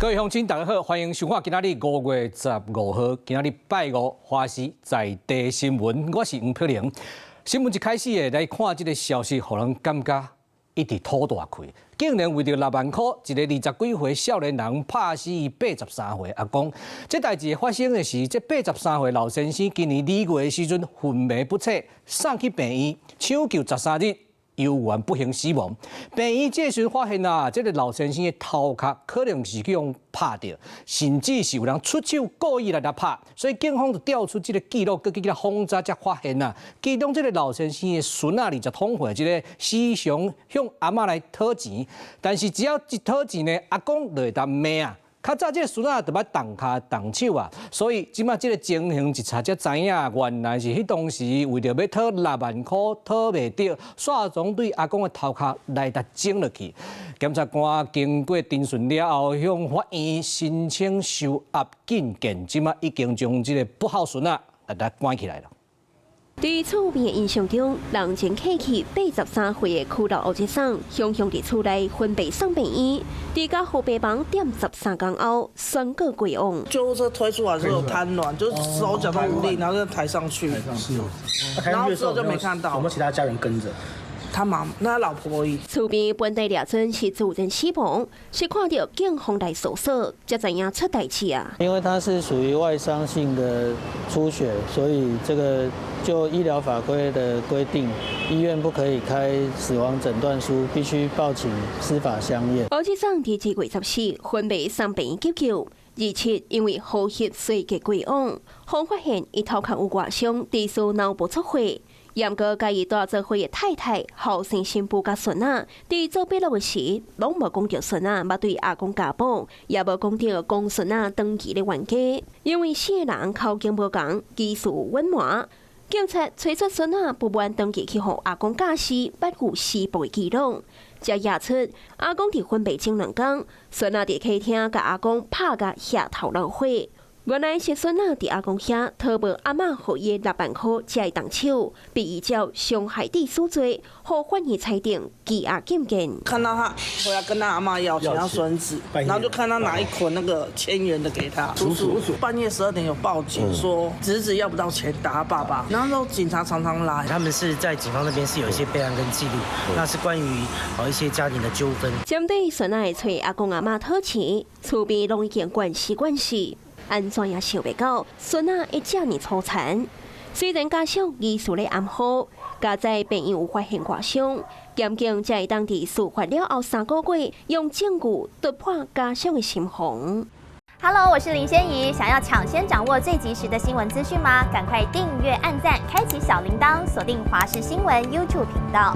各位鄉親，大家好，歡迎收看今仔日5月15號，今仔日拜五，華視在地新聞，我是黃碧玲。新聞一開始的來看這个消息，予人感覺一直吐大氣，竟然為著六萬箍，一个二十幾歲少年人拍死伊83歲阿公。這代誌發生的是，這八十三歲老先生今年2月的時陣昏迷不醒，送去病院搶救13日，猶原不幸死亡。病院這時發現啊，這个老先生的頭殼可能是去予拍著，甚至是有人出手故意來共拍，所以警方就調出這个記錄，閣去共訪查，才發現啊，其中這个老先生的孫仔22歲，這个時常向阿嬤來討錢，但是只要一討錢呢，阿公就會共罵啊。較早這个孫仔就捌動跤動手啊，所以這馬這个情形一查才知影，原來是彼當時為著欲討六萬箍討袂著，煞總對阿公的頭殼來共整落去。檢察官經過偵訊了後，向法院申請收押禁見，這馬已經將這个不孝孫仔來共關起來了。佇厝邊的印象中，人前客氣83歲的許老伯桑，雄雄佇厝內昏迷送病院，佇加護病房踮13工後宣告過往。救護車推出來之後癱軟，就手腳都無力，然後就抬上去。是，然後之後就沒看到。有沒有其他家人跟着？他媽，那他老婆而已。厝邊本地掠準是自然死亡，是看著警方來搜索，才知影出代誌啊。因為他是屬於外傷性的出血，所以這個就醫療法規的規定，醫院不可以開死亡診斷書，必須報請司法相驗。柯志桑佇2月14昏迷送病院急救，27因為呼吸衰竭過往，方發現伊頭殼有外傷，疑似腦部出血。毋過共伊蹛做伙的太太、後生新婦佮孫仔，佇做筆錄的時，攏無講著孫仔捌對阿公家暴，也無講著公孫仔長期咧冤家。因為四个人口徑無仝，疑似隱瞞。警察揣出孫仔不滿長期去予阿公教示，捌有施暴的記錄，才驗出阿公佇昏迷前2工，孫仔佇客廳共阿公拍共額頭流血。原來是孫仔佇阿公遐討無阿嬤予伊的六萬箍，才會動手，被依照傷害致死罪，予法院裁定羈押禁見。看到他回來跟他阿嬤要錢，要孫子，然後就看他拿一捆那個千元的給他。叔叔半夜12點有報警說侄子要不到錢打他爸爸，然後警察常常來。他們是在警方那邊是有一些備案跟記錄，那是關於一些家庭的糾紛。針對孫仔會揣阿公阿嬤討錢，厝邊攏已經關死關死。按怎也想袂到，孫仔會遮爾粗殘。雖然家屬疑似咧暗號，佳哉病院有發現外傷，檢警才會當佇事發了後3個月，用證據突破家屬的心防。 Hello，我是林仙怡，想要搶先掌握最及時的新聞資訊嗎？趕快訂閱、按讚、開啟小鈴鐺，鎖定華視新聞 YouTube 頻道。